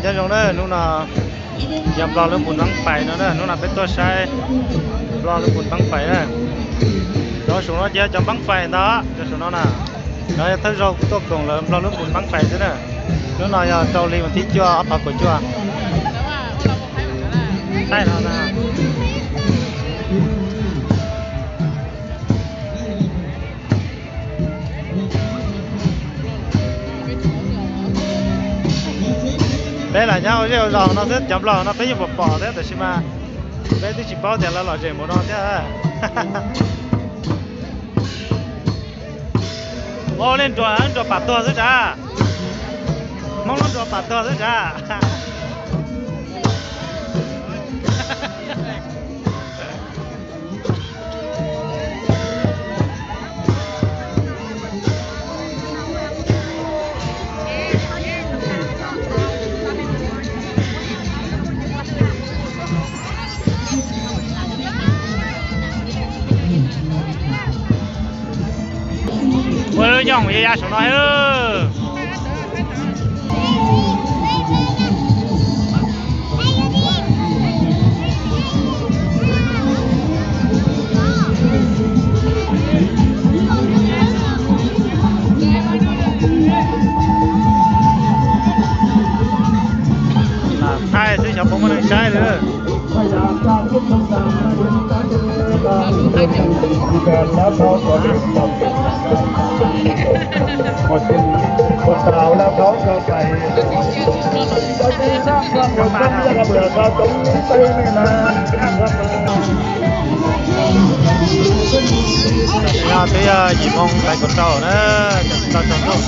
Nyob zoo na, hnub no yog Nplog lub npus npaab fais no na, hnub no peb tuaj saib Nplog lub npus npaab fais na. Cov saum no ces yog cov npaab fais ntag, cov saum no na. Cov yog thawj zaug kuv tuaj koom lawv Nplog lub npus npaab fais xwb na. Hnub no yog rau li vas thib cuaj ob phav kaum cuaj. Thaij no na. Peb lam nyob ua zej ua zos no xwb, cov Nplog no peb yeej pom pom thiab, tab sis mas peb twb tsis paub tias lawv lom zem npaum no thiab. Ua li nruas, nruas pam tuag xwb sav. Hmoob lub nruas pam tuag xwb sav. Ua lub nyoog ya ya saum no. Lam thaij xwb xyov puas muaj neeg saib lawm. Yog twb yog yim moo tawm kaum rau na, tau tsaus ntuj.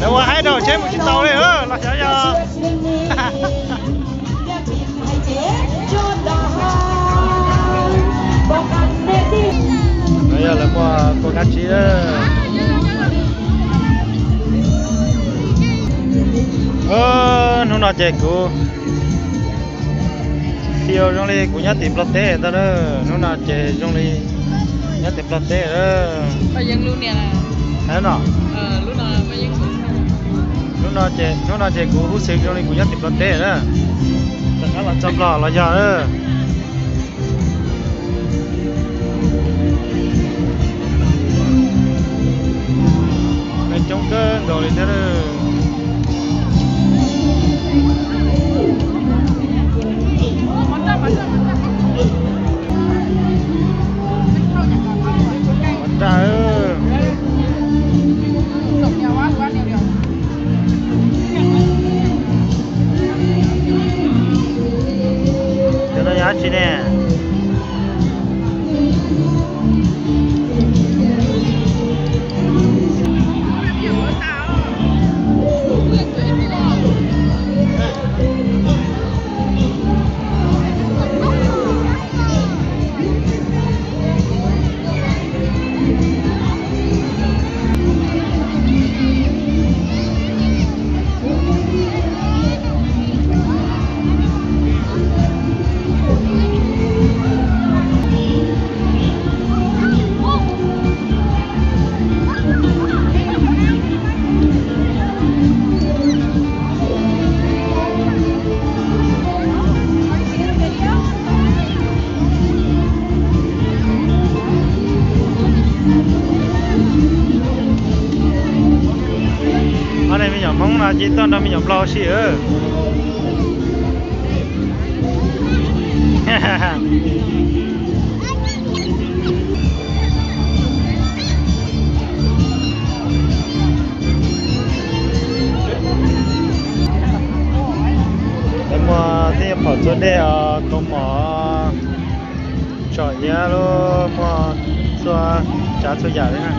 Lawv ua haib rau tsheb mus tsis tau li los xyov yog. Yog lawv muaj kua kab tsib. Hnub no ces kuv txiv zoo li kuv nyob tim Nplog teb ntag na. Hnub no ces zoo li nyob tim Nplog teb. Hnub no ces kuv hub xwm zoo li kuv nyob tim Nplog teb na. Rov qab los txog Nplog los yog na. Neeg coob kawg nkaus li thiab. Cov no yog dab tsi ne? Ob niag me nyuam Hmoob no ces tuaj nrog me nyuam Nplog ua si. Muaj tej nyuag Hom txua dej os, kaus mom, tsom iav los muaj txhua tsav txhua yam li na.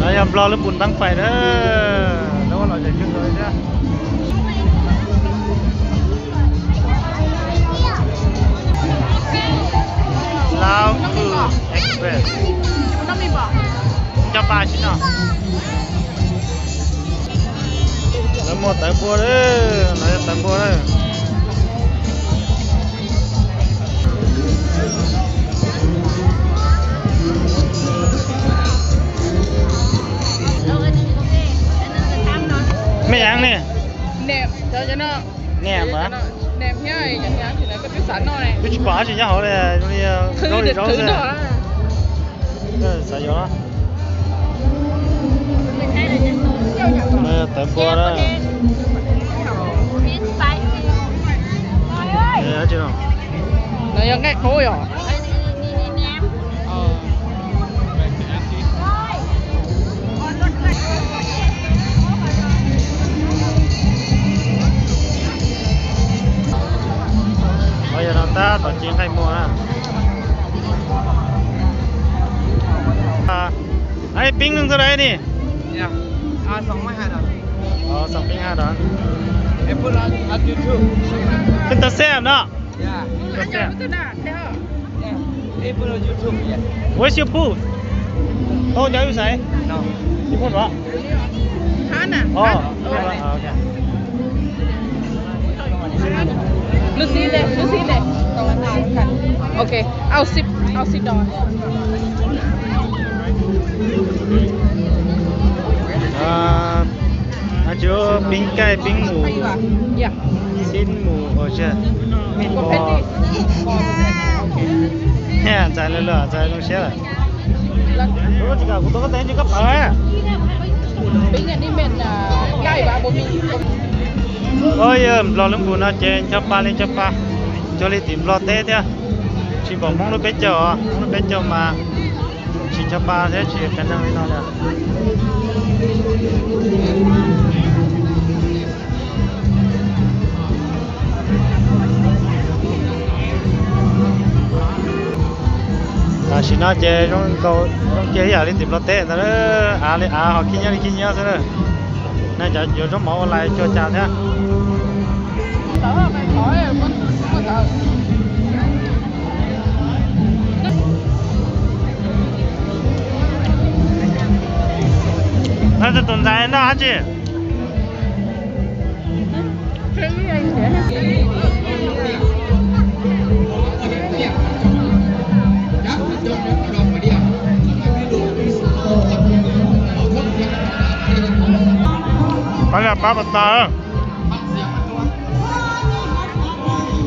No yog Nplog lub npus ntab fais na, lawv ua lom zem kawg nkaus li thiab. Lao Food Express. Nco pa tsis no. Lawv muag tawv npua lawm, no yog tawv npua lawm. Mej yaav ne? Nem mas. Twb tsis pom dab tsi nyob hauv li, zoo li zaub xwb. Xav yuav. Tawv npua na. Dab tsi no? No yog nqaij qub yom? Yog no tab tom ci nqaij muag na. Ai, pib neeg txog dai ni. Pib ha da. Peb tau xeeb no. Where's your booth? Tau cov yus xaiv. Yus muaj no. Hana. Oh, okay. Lucy there, Lucy there. Okay, I'll sit, I'll sit down. Hab tsis pib nqaij pib mus, xib mus ua zaj, meatball. Ntxhais lawm lawm, ntxhais zoo siab lawm. Kuv tsis kam kuv tuaj koj tes tsis koj pawv. Yog Nplog lub npus no ces ncho pa li ncho pa, cuag li tim Nplog teb thiab. Tsis pom Hmoob lub peb caug os, Hmoob lub peb caug mas tsis ncho pa thiab tsis qhia neeg li no li. Tam sim no ces zoo nkaus zoo kiag ib yam li tim Nplog teb ntag, av li av, ho khib nyiab li khib nyiab xwb na. Nej cov yuav zaub mov ua lais cuag cas thiab? Tus ntxhais noj dab tsi? Pab pab pas tas.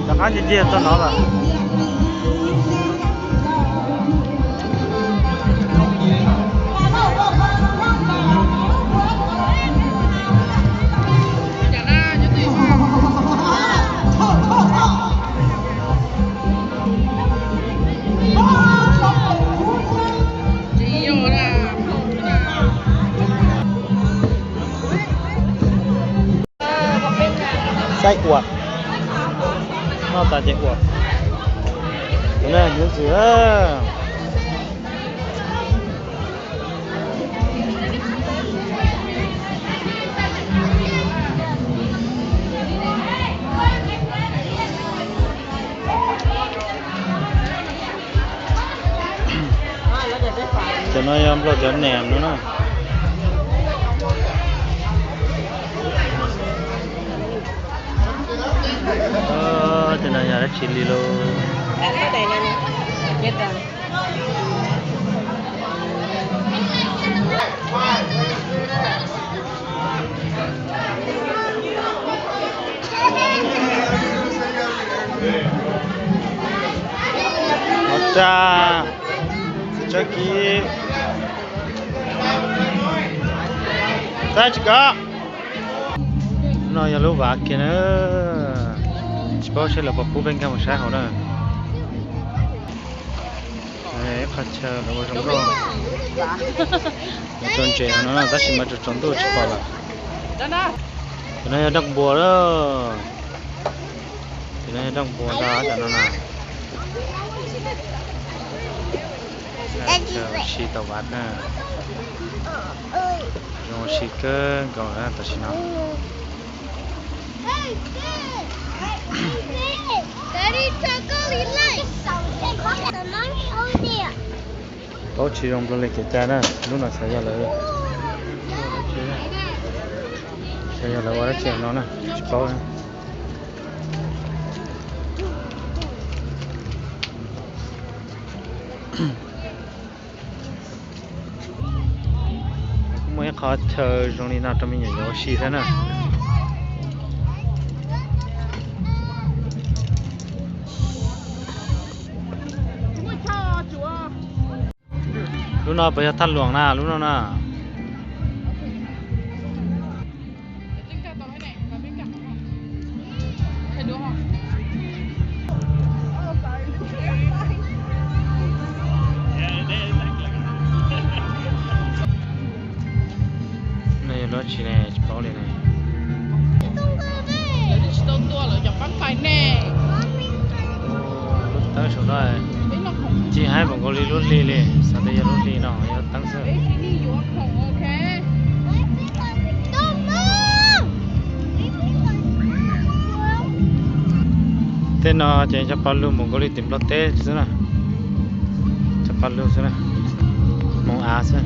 Rov qab ncig ncig txog no lawm. Saib ua, noj tas ces ua. Tus no nws ntxim. Cov no yog Nplog cov nem no na. Cov no yog dab tsi li lauj? Hov tsa, tsa kiv, txaib tsis kov. No yog lub vav kiag na. Tsis paub seb lawv puas pub peb nkag mus saib hauv na. Qhov chaw lawv ua zoo nkauj. Lawv tso ntses no na, tab sis mas tsaus ntuj tsis pom lawm. Cov no yog daoj npua lawm. Cov no yog daoj npua ntag cov no na. Chaw ua si tau vaj na. Zoo ua si kawg nkaus na tam sim no. Paub tsis zoo npaum li kev cai na, lub no xyov yog lawv, xyov yog lawv ua dab tsi no na, tsis paub na. Kuj muaj ib qhov chaw zoo li no rau me nyuam yaus ua si thiab na. Lub no puas yog thaj luam na, lub no na? No yog lub tsi ne, tsis paub li ne. Lub teeb saum no txi haib npaum nkaus li lub hli li, xav tias yog lub hli no yog teeb xwb. Tej no ces cov paj lug npaum nkaus li tim Nplog teb xwb na. Cov paj lug xwb na, hmoov av xwb.